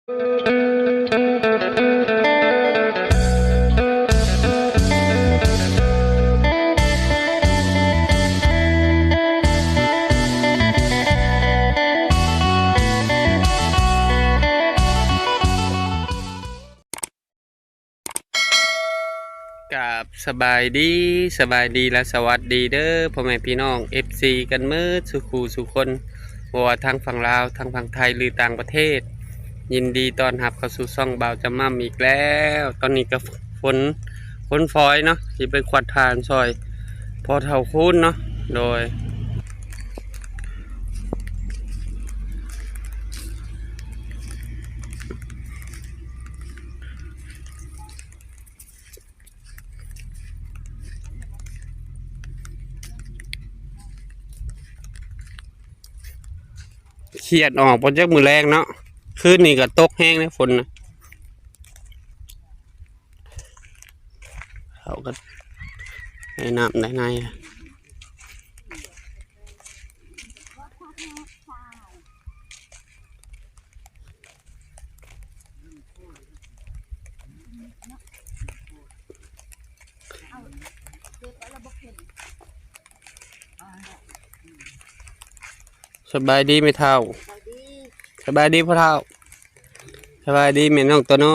ກາບສະບາຍດີ, ສະບາຍດີ ແລະ ສະຫວັດດີເດີພໍ່ແມ່ພີ່ນ້ອງ ເອັຟຊີ ກັນໝົດສູ່ຄູ່ສູ່ຄົນ, ບໍ່ວ່າທາງຝັ່ງລາວ, ທາງຝັ່ງໄທ ຫຼື ຕ່າງປະເທດ. ຍິນດີຕ້ອນຮັບເຂົ້າສູ່ຊ່ອງບ່າວຈຳມ່ຳອີກແລ້ວ. ຕອນນີ້ກໍຝົນ, ຝົນຝອຍເນາະ, ຊິໄປຂວດຖ່ານຊ່ອຍພໍ່ເຖົ້າຄູນເນາະ. ໂດຍ ຂຽດອອກບໍ່ຈັກມື້ແລງເນາະ, ຄືນນີ້ກໍຕົກແຮງເດ້ຝົນນະ. ເຂົາກໍໄດ້ນ້ຳໄດ້ໃນ. ສະບາຍດີແມ່ເຖົ້າ. ສະບາຍດີພໍ່ເຖົ້າ. ສະບາຍດີແມ່ນ້ອງໂຕໂນ້.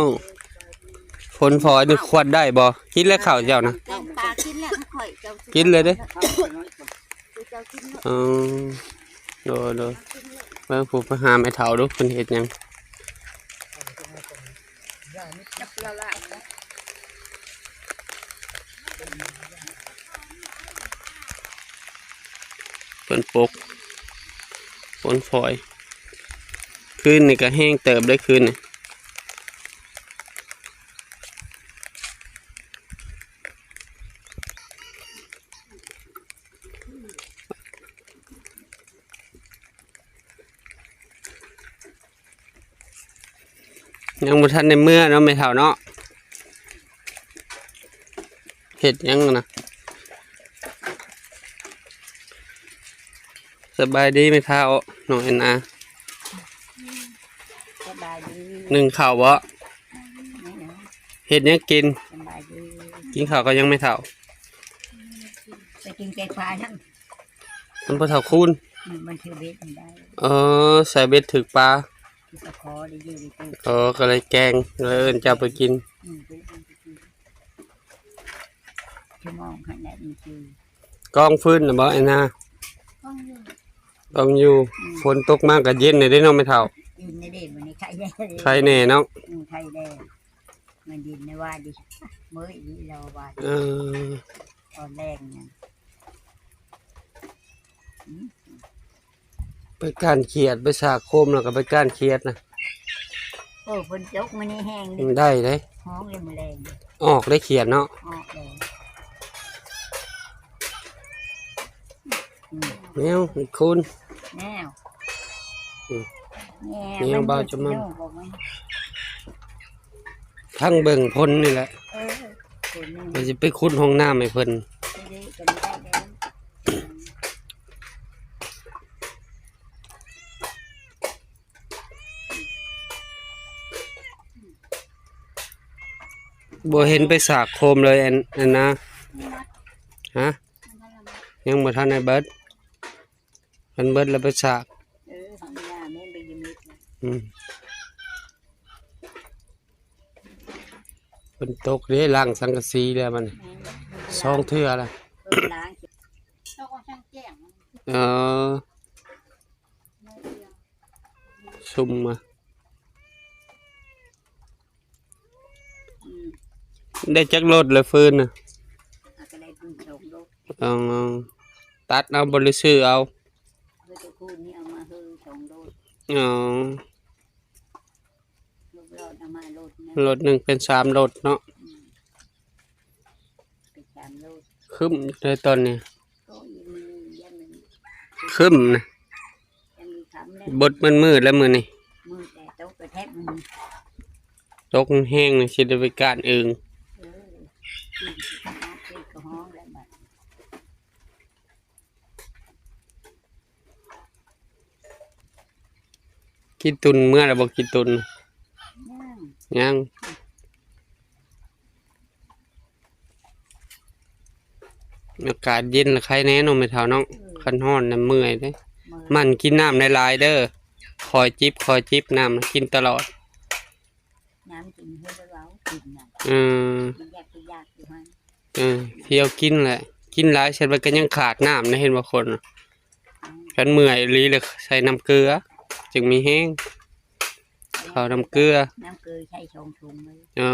ຝົນຝອຍນີ້ຂວດໄດ້ບໍ່? ກິນແລ້ວເຂົ້າເຈົ້ານະ? ແກງປາກິນແລ້ວຂ້ອຍ ເຈົ້າ ກິນເລີຍເດ້. ເຈົ້າກິນເນາະ. ອໍ ໂດຍ ໂດຍ. ເບິ່ງຜູ້ໄປຫາແມ່ເຖົ້າດູ ເພິ່ນເຮັດຫຍັງ? ເພິ່ນປົກຝົນຝອຍ. ຄືນນີ້ກໍແຮງເຕີບເດ້ຄືນນີ້. ຍັງບໍ່ທັນໄດ້ເມືອເນາະແມ່ເຖົ້າເນາະ. ເຮັດຫຍັງນະ? ສະບາຍດີແມ່ເຖົ້າ ນ້ອງແອນນາ. ສະບາຍດີ. ໜຶ້ງເຂົ້າບໍ່? ອືມ. ເຮັດຫຍັງກິນ? ສະບາຍດີ. ກິນເຂົ້າກັບຫຍັງແມ່ເຖົ້າ? ໄປກິນແກງປານຳ ນຳພໍ່ເຖົ້າຄູນ. ອືມ ມັນຖືເບັດໄດ້. ອໍ ໃສ່ເບັດຖືກປາ. ເຂົາຂໍໄດ້ຢູ່ໄດ້ກິນ. ອໍ ກໍເລີຍແກງ ເລີຍເອີ້ນເຈົ້າໄປກິນ. ອືມ ໄປກິນ ໄປກິນ. ຊົ່ວໂມງຫັ້ນແຫຼະ ມັນຄື ກອງຟືນນະບໍ່ ແອນນາ? ກອງຢູ່ ກອງຢູ່. ອືມ ຝົນຕົກມາກໍເຢັນແດ່ເດ້ເນາະແມ່ເຖົ້າ. ເຢັນແດ່ເດ້ ມື້ນີ້ໄຄແດ່. ໄຄແດ່ເນາະ. ອືມ ໄຄແດ່. ມັນເຢັນໃນວານນີ້ ເມື່ອຍອີ່ຫຼີແລ້ວວານ. ເອີ ຕອນແລງນັ້ນ. ອືມ ໄປກ້ານຂຽດ ໄປສາກໂຄມແລ້ວກໍໄປກ້ານຂຽດນະ. ໂອ້ ຝົນຕົກມື້ນີ້ແຮງເດ້. ໄດ້ເດ້. ຮ້ອງເລີຍມື້ແລງ. ອອກໄດ້ຂຽດເນາະ. ອອກເລີຍ. ອືມ ແມວອີກຄົນ. ແມວ. ອືມ ແມວ ແມວ ມັນ ບ່າວຈະມາ ທັງເບິ່ງພົນນີ້ແຫຼະ. ເອີ ພົນນີ້ ມັນຊິໄປຂຸດຫ້ອງນ້ຳໃຫ້ເພິ່ນ. ເອີ ເອີ ກໍໄດ້ເດ້. ບໍ່ເຫັນໄປສາກໂຄມເລີຍ ອັນ ອັນນາ. ຮະ? ຍັງບໍ່ທັນໄດ້ເບິດ. ຄັນເບິດແລ້ວໄປສາກ. ເອີ ທຳມະດາແມ່ນໄປຢູ່ມິດ. ອືມ ຝົນຕົກເດ້ ລ້າງສັງກະສີແລ້ວມັນ. ແມ່ນ ສອງເທື່ອລະ. ເອີ ລ້າງ ເອີ ຊຸ່ມມາ. ອືມ ໄດ້ຈັກໂລດລະຟືນນະ? ອາ ກໍໄດ້ຟືນສອງໂລດ. ອໍ ຕັດເອົາບໍ່ ຫຼື ຊື້ເອົາ? ເອີ ແຕ່ຄູ່ນີ້ເອົາມາເຮີສອງໂລດ. ອໍ ໂລດ ໂລດເອົາມາໂລດໜຶ່ງ ໂລດໜຶ່ງເປັນສາມໂລດເນາະ. ອືມ ເປັນສາມໂລດ. ຄຶ້ມຢູ່ໃດຕອນນີ້? ໂອ້ຍ ມື້ນີ້ຢ້ານມັນ ຄຶ້ມນະ. ຍັງມີຄຳແລ້ວ ບົດມັນມືດແລ້ວມື້ນີ້. ມືດແລ້ວ ຕົກແທ້ໆມື້ນີ້ ຕົກແຮງນີ້ ຊິໄດ້ໄປກ້ານອຶ່ງ. ເອີ ກິນກໍຮ້ອງແລ້ວບັດ. ຂີ້ຕຸ່ນເມືອແລ້ວບໍ່? ຂີ້ຕຸ່ນ ຍັງ ອາກາດເຢັນລະໄຄແດ່ເນາະແມ່ເຖົ້າເນາະ. ເອີ ຄັນຮ້ອນນະເມື່ອຍເດ້. ເມື່ອຍ ໝັ່ນກິນນ້ຳຫຼາຍໆເດີ. ຄອຍຈິບ ຄອຍຈິບ ນ້ຳກິນຕະຫຼອດ. ນ້ຳກິນໃຫ້ເວົ້າກິນນະ. ເອີ ມັນຢາກ ຢາກຢູ່ຫັ້ນ. ເອີ ທ່ຽວກິນແຫຼະ ກິນຫຼາຍເສັດໄປກໍຍັງຂາດນ້ຳນະ ເຫັນບໍ່ຄົນ. ອືມ ຄັນເມື່ອຍອີ່ຫຼີລະໃສ່ນ້ຳເກືອຈຶ່ງມີແຮງ. ເຂົ້ານ້ຳເກືອ ນ້ຳເກືອໃສ່ສອງຖົງເລີຍ. ເອີ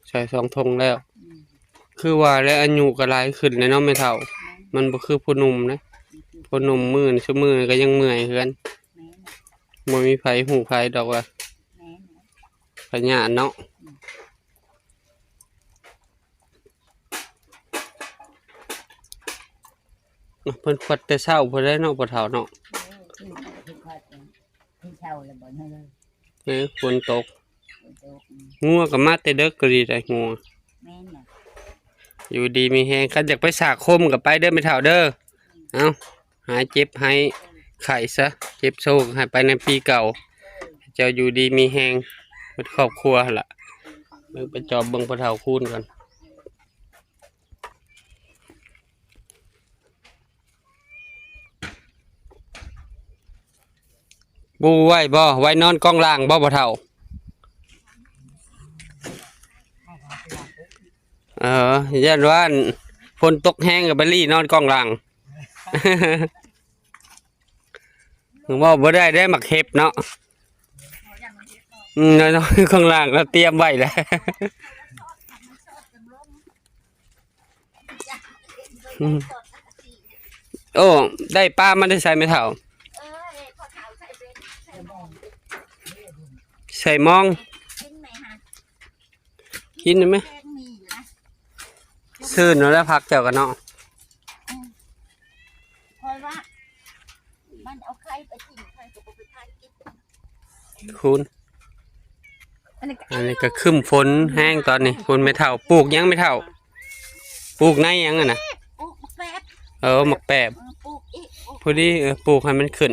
ໃສ່ສອງຖົງແລ້ວ. ອືມ ຄືວ່າແຫຼະ ອາຍຸກໍຫຼາຍຂຶ້ນແລ້ວເນາະແມ່ເຖົ້າ. ແມ່ນ ມັນບໍ່ຄືຜູ້ໜຸ່ມນະ. ອືມ ຜູ້ໜຸ່ມມື້ນີ້ ຊຸມື້ນີ້ກໍຍັງເມື່ອຍຄືກັນ. ແມ່ນ ບໍ່ມີໃຜຮູ້ໃຜດອກວ່າ ແມ່ນ ພະຍາດເນາະ. ອືມ ເພິ່ນຂວັດແຕ່ເຊົ້າພຸ້ນແຫຼະເນາະ ພໍ່ເຖົ້າເນາະ. ເອີ ເພິ່ນຂວັດແຕ່ເຊົ້າແລ້ວບໍ່ເນາະ. ເອີ ຝົນຕົກ ຝົນຕົກ. ອືມ ງົວກໍມາແຕ່ເດິກກໍດີໄດ໋ ງົວ. ແມ່ນນະ ຢູ່ດີມີແຮງ. ຄັນຢາກໄປສາຄົມກໍໄປເດີແມ່ເຖົ້າເດີ. ເອົ້າ ຫາຍເຈັບຫາຍໄຂ້ຊະ ເຈັບໂຊກໃຫ້ໄປໃນປີເກົ່າ. ເຈົ້າຢູ່ດີມີແຮງເບິດຄອບຄົວຫັ້ນລະ. ເບິ່ງ ໄປຈອບເບິ່ງພໍ່ເຖົ້າຄູນກ່ອນ. ປູໄວ້ບໍ່? ໄວ້ນອນກ້ອງລ່າງບໍ່ ພໍ່ເຖົ້າ? ເອີ ຢ້ານວ່າຝົນຕົກແຮງກໍໄປລີ້ນອນກ້ອງລ່າງ. ເວົ້າບໍ່ໄດ້ເດ້ ໝາກເຫັບເນາະ. ອືມ ນອນກ້ອງລ່າງ ລາວຕຽມໄວ້ແລ້ວ. ອືມ ໂອ້ ໄດ້ປາມາແຕ່ໃສແມ່ເຖົ້າ? ໃສ່ມອງ ກິນໄດ້ໄໝ? ຊື່ນແລ້ວແຫຼະ ຜັກເຈົ້າກໍເນາະ. ອືມ ຂ້ອຍວ່າມັນເອົາໄຂ່ໄປກິນ ຂ້ອຍກໍບໍ່ໄປຂາຍກິນ. ຄູນ ອັນນີ້ກໍ ອັນນີ້ກໍຄຶ້ມຝົນແຮງຕອນນີ້. ພຸ້ນແມ່ເຖົ້າ ປູກຫຍັງແມ່ເຖົ້າ? ປູກໃນຫຍັງຫັ້ນນະ? ປູກໝາກແປບ. ເອີ ໝາກແປບ. ເອີ ປູກອີກ ປູກ ພໍດີ ເອີ ປູກໃຫ້ມັນຂຶ້ນ.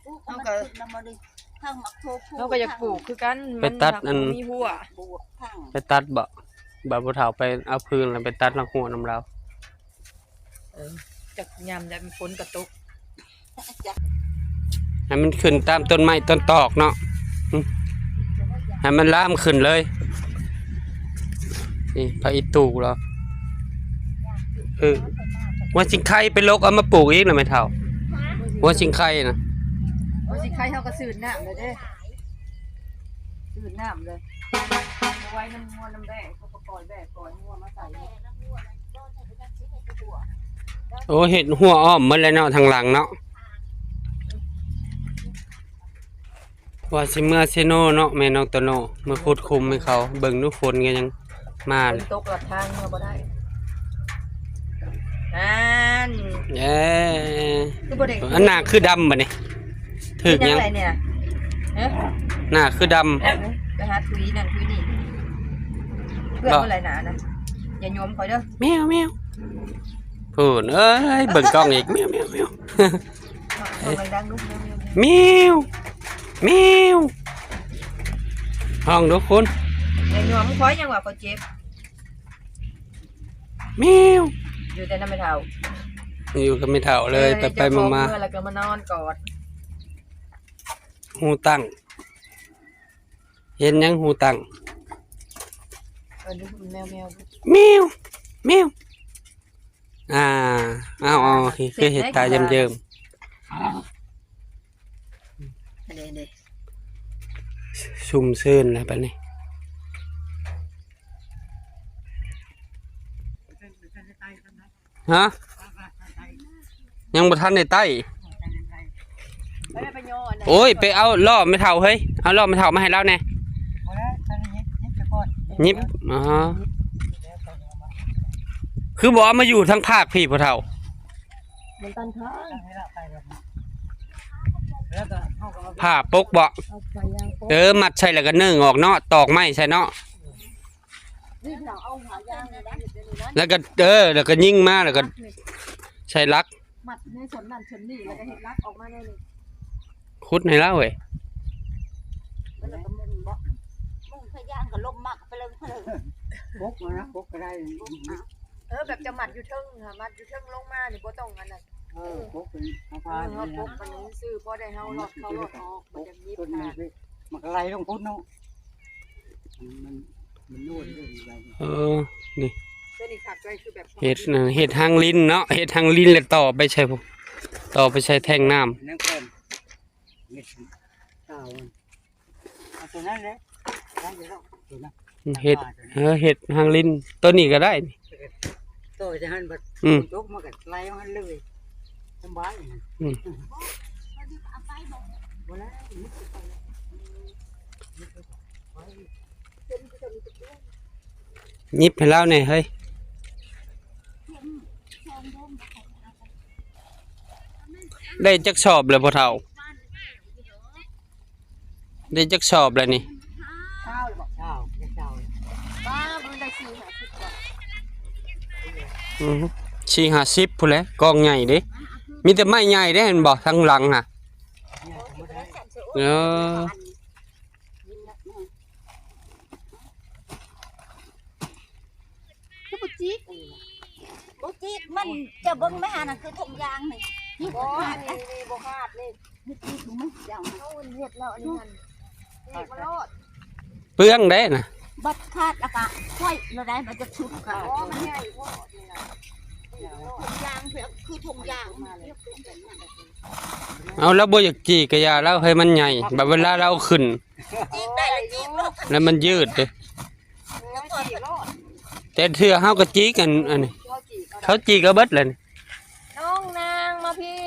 ປູກໃຫ້ມັນຂຶ້ນແລ້ວບໍ່ໄດ້ ທັງໝາກໂທ ເຮົາກໍຢາກປູກຄືກັນ. ໄປຕັດ ມັນ ອັນ ບໍ່ມີຫົວ. ໄປຕັດບໍ່? ບ່າວຜູ້ເຖົ້າໄປເອົາຟືນ ແລ້ວໄປຕັດໝາກຫົວນຳລາວ. ເອີ ຈັກຍາມໃດມັນຝົນກໍຕົກ. ໃຫ້ມັນຂຶ້ນຕາມຕົ້ນໄມ້ຕົ້ນຕອກເນາະ. ອືມ ໃຫ້ມັນລາມຂຶ້ນເລີຍ. ນີ້ ພະອີຕູລາວ. ເອີ ຫົວຊິງໄຄໄປຫຼົກເອົາມາປູກອີກນະແມ່ເຖົ້າ. ຫົວຊິງໄຄນະ ຫົວຊິງໄຄເຮົາກໍຊື່ນນ້ຳເລີຍເດ້. ຊື່ນນ້ຳເລີຍ ໄວ້ນຳງົວນຳແບ້ ເຂົາກໍປ່ອຍແບ້ປ່ອຍງົວມາໃສ່. ໂອ້ ເຮັດຮົ້ວອ້ອມໝົດແລ້ວເນາະ ທາງຫຼັງເນາະ. ວ່າຊິເມືອເຊໂນເນາະ ແມ່ນ້ອງໂຕໂນ ມາຂຸດຂຸມໃຫ້ເຂົາ. ເບິ່ງດູ ຝົນກໍຍັງມາເລີຍ. ຝົນຕົກລັດທາງເມືອບໍ່ໄດ້. ອັນ ເອີ ຄືບໍ່ໄດ້ ອັນໜ້າຄືດຳບັດນີ້. ຖືກຫຍັງ ເຮັດຫຍັງໄດ້ນີ້ນະ? ເອີ ໜ້າຄືດຳ. ໄປຫາທຸຍນັ້ນທຸຍນີ້ ເພື່ອນບໍ່ໄຫຼໜ້ານະ. ຢ່າໂຍມຂ້ອຍເດີ ແມວໆ. ພຸ້ນເອີຍ ເບິ່ງກ້ອງອີກ ແມວໆ. ເອີ ແມວ ແມວ ຮ້ອງດູຄຸນ. ໄອ້ໜວມຂ້ອຍຍັງວ່າຂ້ອຍເຈັບ. ແມວ ຢູ່ແຕ່ນຳແມ່ເຖົ້າ ຢູ່ກັບແມ່ເຖົ້າເລີຍ. ເອີ ໄປໆມາໆ ເຈົ້າຂອງເມືອແລ້ວກໍມານອນກອດ. ຫູຕັ້ງ ເຫັນຫຍັງຫູຕັ້ງ? ເອີ ດູແມວໆ ແມວ ແມວ. ອ່າ ເອົາ ເອົາ ຄືເຮັດຕາເຢີມໆ. ເດ້ໆ ຊຸ່ມຊື່ນແລ້ວບັດນີ້. ຮະ? ຍັງບໍ່ທັນໄດ້ໄຕ້. ໂອ້ຍ ໄປເອົາລໍ້ແມ່ເຖົ້າເຮີ້ຍ ເອົາລໍ້ແມ່ເຖົ້າມາໃຫ້ລາວແດ່. ຍິບ ອໍ ຄືບໍ່ເອົາມາຢູ່ທາງພາກພີ້ພໍ່ເຖົ້າ? ມັນຕັນທາງ ຜ້າປົກບໍ? ເອົາຜ້າຢາງປົກ ເອີ ມັດໃສ່ແລ້ວກໍເນີ່ງອອກເນາະ ຕອກໄມ້ໃສ່ເນາະ. ນີ້ເຮົາເອົາຜ້າຢາງນີ້ນະ ແລ້ວກໍ ເອີ ແລ້ວກໍຍິງມາ ແລ້ວກໍໃສ່ຫຼັກ ມັດໃນສ່ວນນັ້ນສ່ວນນີ້ ແລ້ວກໍເຮັດຫຼັກອອກມາແນວນີ້ ຂຸດໃຫ້ລາວເວີຍ. ແລ້ວກໍມຸງບໍ? ມຸງຜ້າຢາງ ລົມມັກໄປເລີຍ ປົກນະ ປົກກໍໄດ້ ເອີ ແບບຈະມັດຢູ່ເທິງຫັ້ນ ມັດຢູ່ເທິງລົງມານີ້ບໍ່ຕ້ອງອັນນັ້ນ ເອີ ປົກເປັນສະພານ ເອີ ປົກມັນຊື່ ພໍໄດ້ເຮົາລອດເຂົ້າລອດອອກ ມັນຈະມີທາດ ມັນກໍໄຫຼລົງພຸ້ນເນາະ ມັນ ມັນນວນເລີຍ ເອີ ນີ້ ຕົວນີ້ຄັກໄດ້ຄືແບບ ເຮັດນະ ເຮັດຮັງລິນເນາະ ເຮັດຮັງລິນແລ້ວຕໍ່ໄປໃສ່ ຕໍ່ໄປໃສ່ແທງນ້ຳ ນັ້ນກ່ອນ ເຮັດ ເອົາຕົວນັ້ນແຫຼະ ໄດ້ຢູ່ແລ້ວ ຕົວນັ້ນ ເຮັດ ເອີ ເຮັດຮັງລິນ ຕົວນີ້ກໍໄດ້ ຕໍ່ຈາກຫັ້ນບັດ ອືມ ຕົກມັນກໍໄຫຼຂອງມັນເລີຍ ສະບາຍ ອືມ ບໍ່ແລ້ວ ຍິບໃຫ້ລາວແດ່ເຮີ້ຍ ໄດ້ຈັກສອບແລ້ວພໍ່ເຖົ້າ? ໄດ້ຈັກສອບແລ້ວນີ້? ຊາວແລ້ວບໍ່? ຊາວ ຊາວ ປ້າ ມັນໄດ້ສີ່ຫ້າສິບ ອືມ ສີ່ຫ້າສິບພຸ້ນແຫຼະ ກອງໃຫຍ່ເດ້ ມີແຕ່ໄມ້ໃຫຍ່ເດ້ ເຫັນບໍ່ ທາງຫຼັງຫັ້ນ ເອີ. ຄືບໍ່ຈິກ ບໍ່ຈິກ ມັນຈະເບິ່ງແມ່ຫັ້ນນະ ຄືຖົງຢາງນີ້ ບໍ່ ອັນນີ້ ນີ້ບໍ່ຂາດນີ້ ເຮັດຈິກມັນເຈົ້າ ເຮົາເຮັດແລ້ວອັນນີ້ຫັ້ນ ເຮັດມາໂລດ ເປືອງໄດ໋ນະ ບັດຂາດລະກະຂ້ອຍລະໄດ໋ ມັນຈະຊຸດຂາດ ອໍ ມັນໃຫຍ່ໂພດນີ້ນະ ຖົງຢາງ ຄືຖົງຢາງ ເອົາ ລາວບໍ່ຢາກຈີກກະຢ່າລາວ ໃຫ້ມັນໃຫຍ່ ບາດເວລາລາວເອົາຂຶ້ນ ຈີກໄດ້ລະຈີກໂລດ ແລ້ວມັນຍືດເດ້ ແຕ່ເທື່ອເຮົາກໍຈີກ ອັນ ອັນນີ້ ເຂົາຈີກເອົາເບິດແລ້ວນີ້ ນ້ອງນາງມາພີ້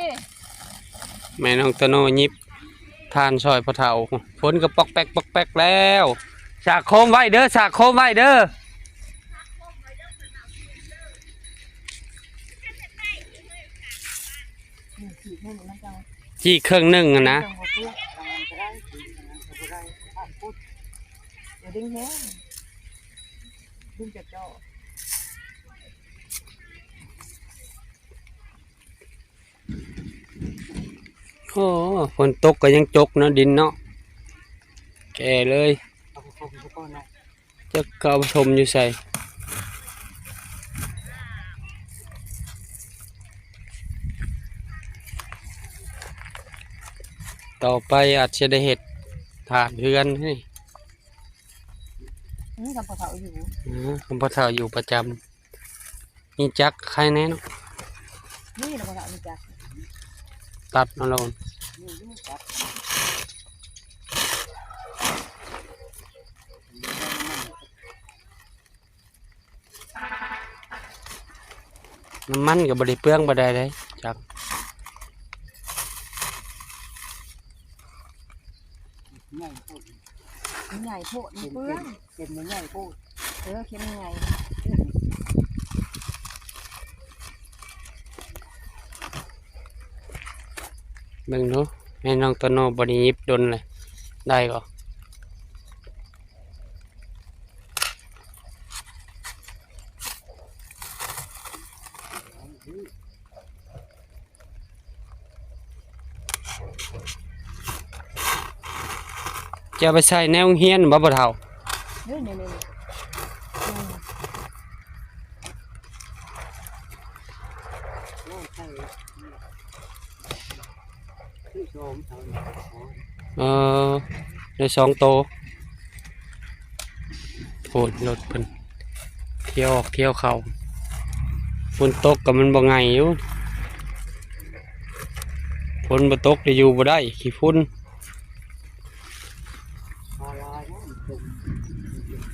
ແມ່ນ້ອງໂຕໂນຍິບຖ່ານຊ່ອຍພໍ່ເຖົ້າ ຝົນກໍປອກແປກ ປອກແປກແລ້ວ ສາກໂຄມໄວ້ເດີ ສາກໂຄມໄວ້ເດີ. ຈີກເຄິ່ງໜຶ່ງຫັ້ນນະ ໂອ້ ຝົນຕົກກໍຍັງຈົກເນາະ ດິນເນາະ ແກ່ເລີຍ. ຈັກເຂົາເອົາໄປຖົມຢູ່ໃສ ຕໍ່ໄປອາດຈະໄດ້ເຮັດຖານເຮືອນນີ້ ອືມ ຄຳພໍ່ເຖົ້າຢູ່ ເອີ ຄຳພໍ່ເຖົ້າຢູ່ປະຈຳ ມີຈັກໄຄແນ່ເນາະ ນີ້ລະບໍ່ເຖົ້າ ມີຈັກ ຕັດເອົາໂລດ ນີ້ ນີ້ຈັກ. ນ້ຳມັນກໍບໍ່ໄດ້ເປືອງປານໃດເດ້ ຈັກ ໃຫຍ່ໂພດ ມັນໃຫຍ່ໂພດ ມັນເປືອງ ເຂັມມັນໃຫຍ່ໂພດ ເອີ ເຂັມມັນໃຫຍ່ ເບິ່ງດູ ແມ່ນ້ອງໂຕໂນບໍ່ໄດ້ຫຍິບດົນເລີຍ ໄດ້ບໍ່? ຈະເອົາໄປໃສ່ໃນໂຮງຮຽນບໍ່ ພໍ່ເຖົ້າ? ນີ້ໆໆ ເອີ ໄດ້ສອງໂຕ ໂອ້ຍ ລົດເພິ່ນ ທ່ຽວອອກທ່ຽວເຂົ້າ ຝົນຕົກກໍມັນບໍ່ໄຫງຢູ່ ຝົນບໍ່ຕົກໄດ້ຢູ່ບໍ່ໄດ້ ຂີ້ຝຸ່ນ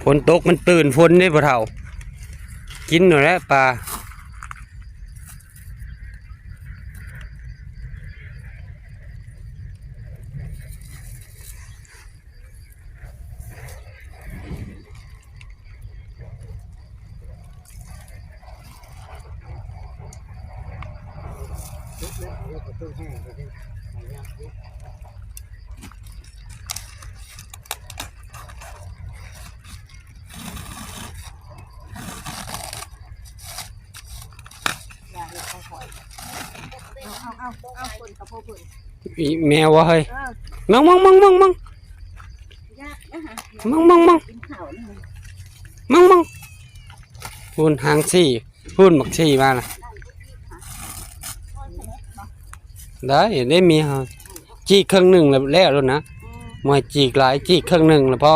ຝົນຕົກມັນຕື່ນຝົນເດ້ພໍ່ເຖົ້າ ກິນໂລດແຫຼະປາ. ເອົາ ເອົາ ເອົາ ເອົາ ເພິ່ນກັບພວກເພິ່ນ ອີ ແມວວະເຮີ້ຍ ເອີ ມັງ ມັງ ມັງ ມັງ ມັງ ຢາກນະຫະ ມອງໆໆ ມອງໆ ພຸ້ນຫາງສີ່ ພຸ້ນບັກສີ່ມານະ ໄດ້ ໄດ້ມີເຮົາ ຈີກເຄິ່ງໜຶ່ງແລ້ວ ແລ້ວໂລດນະ ບໍ່ໃຫ້ຈີກຫຼາຍ ຈີກເຄິ່ງໜຶ່ງແລ້ວພໍ.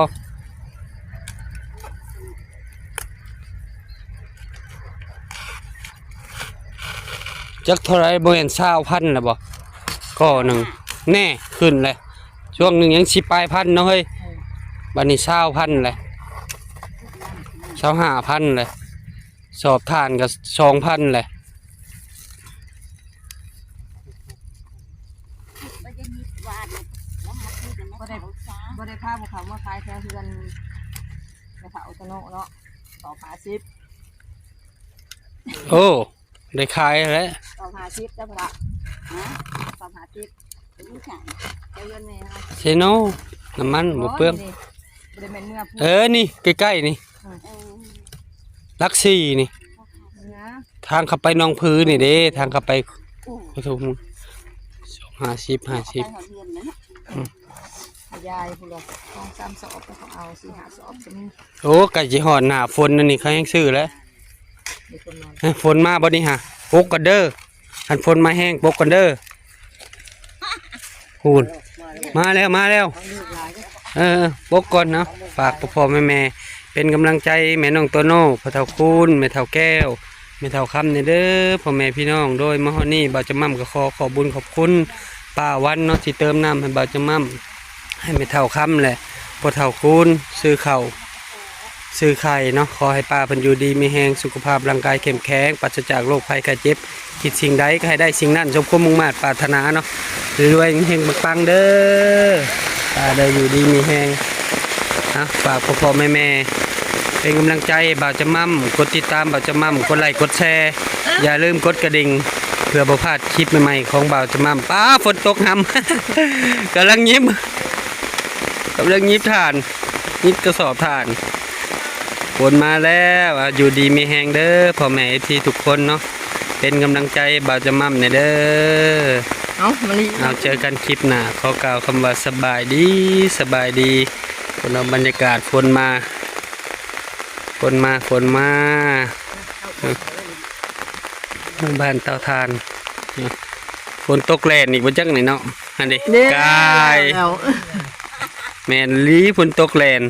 ຈັກເທົ່າໃດ ບໍ່ແມ່ນຊາວພັນແລ້ວບໍ່? ກໍໜຶ່ງ ແນ່ ຂຶ້ນແລ້ວ ຊ່ວງໜຶ່ງຍັງສິບປາຍພັນເນາະເຮີ້ຍ ບັດນີ້ຊາວພັນແລ້ວ ຊາວຫ້າພັນແລ້ວ ສອບຖ່ານກໍສອງພັນແລ້ວ. ບໍ່ໄດ້ ບໍ່ໄດ້ພາພວກເຂົາມາຂາຍແຖວເຮືອນແມ່ເຖົ້າຕະໂນະເນາະ ສອບຫ້າສິບ. ໂອ້ ໄດ້ຂາຍແລ້ວ ສອບຫ້າສິບເຈົ້າພະລະ ຮະ ສອບຫ້າສິບ ຢູ່ໃສ? ແຖວເຮືອນແມ່ເຮົາ ເຊໂນ ນ້ຳມັນບໍ່ເປືອງ ນີ້ ບໍ່ໄດ້ແມ່ນເມືອພຸ້ນ ເອີ ນີ້ໃກ້ໆນີ້ ເອີ ຫຼັກສີ່ນີ້ ນະ ທາງເຂົ້າໄປໜອງຜືນີ້ເດ້ ທາງເຂົ້າໄປ ໂອ້ ປະທຸມ ສອບຫ້າສິບ ຫ້າສິບ ໄປຮອດເຮືອນແລ້ວເນາະ ອືມ ຂະຫຍາຍພຸ້ນລະ ສອງສາມສອບ ເຂົາເອົາສີ່ຫ້າສອບກໍມີ. ໂອ້ ໃກ້ຊິຮອດໜ້າຝົນອັນນີ້ ເຂົາແຮ່ງຊື້ແລ້ວ ມີຄົນມາ ເອີ ຝົນມາບໍ່ນີ້ຫາ ປົກກັນເດີ ຄັນຝົນມາແຮງປົກກັນເດີ ພຸ້ນ ມາແລ້ວ ມາແລ້ວ ເອີ ປົກກ່ອນເນາະ ຝາກພໍ່ໆແມ່ໆ ເປັນກຳລັງໃຈແມ່ນ້ອງໂຕໂນ ພໍ່ເຖົ້າຄູນ ແມ່ເຖົ້າແກ້ວ ແມ່ເຖົ້າຄຳແດ່ເດີ ພໍ່ແມ່ພີ່ນ້ອງ. ໂດຍ ມາຮອດນີ້ ບ່າວຈະໝ່ຳກໍຂໍຂອບບຸນຂອບຄຸນປ້າວັນເນາະ ທີ່ເຕີມນ້ຳໃຫ້ບ່າວຈະໝ່ຳ ໃຫ້ແມ່ເຖົ້າຄຳ ແລະ ພໍ່ເຖົ້າຄູນ ຊື້ເຂົ້າ ຊື້ໄຂ່ເນາະ. ຂໍໃຫ້ປ້າເພິ່ນຢູ່ດີມີແຮງ ສຸຂະພາບຮ່າງກາຍເຂັ້ມແຂງ ປາສະຈາກໂລກໄພໄຂ້ເຈັບ ຄິດສິ່ງໃດກໍໃຫ້ໄດ້ສິ່ງນັ້ນ ສົມຄວາມມຸ່ງມາດປາດຖະໜາເນາະ ລວຍໆ ເຮັງໆ ປັງໆ ເດີ ປ້າເດີ ຢູ່ດີມີແຮງ. ນະ ຝາກພໍ່ໆແມ່ໆ ເປັນກຳລັງໃຈໃຫ້ບ່າວຈະໝ່ຳ ກົດຕິດຕາມບ່າວຈະໝ່ຳ ກົດໄລກົດແຊ ຢ່າລືມກົດກະດິ່ງ ເພື່ອບໍ່ພາດຄລິບໃໝ່ໆຂອງບ່າວຈະໝ່ຳ. ປ້າ ຝົນຕົກຫຳ ກຳລັງຫຍິບ ກຳລັງຫຍິບຖ່ານ ຫຍິບກະສອບຖ່ານ. ຝົນມາແລ້ວ ອ່າ ຢູ່ດີມີແຮງເດີ ພໍ່ແມ່ເອັຟຊີທຸກຄົນເນາະ ເປັນກຳລັງໃຈໃຫ້ບ່າວຈະໝ່ຳແດ່ເດີ. ເອົາ ມາລີ ເອົາ ເຈີກັນຄລິບໜ້າ ຂໍກ່າວຄຳວ່າສະບາຍດີ ສະບາຍດີ. ພຸ້ນເນາະ ບັນຍາກາດຝົນມາ ຝົນມາ ຝົນມາ ເອີ ເມືອງບ້ານເຕົາຖ່ານ ຝົນຕົກແລ່ນອີກບໍ່ຈັກນີ້ເນາະ ຫັ້ນເດ້ ເດ້ ກາຍ ແມ່ນອີ່ຫຼີ ຝົນຕົກແລ່ນ.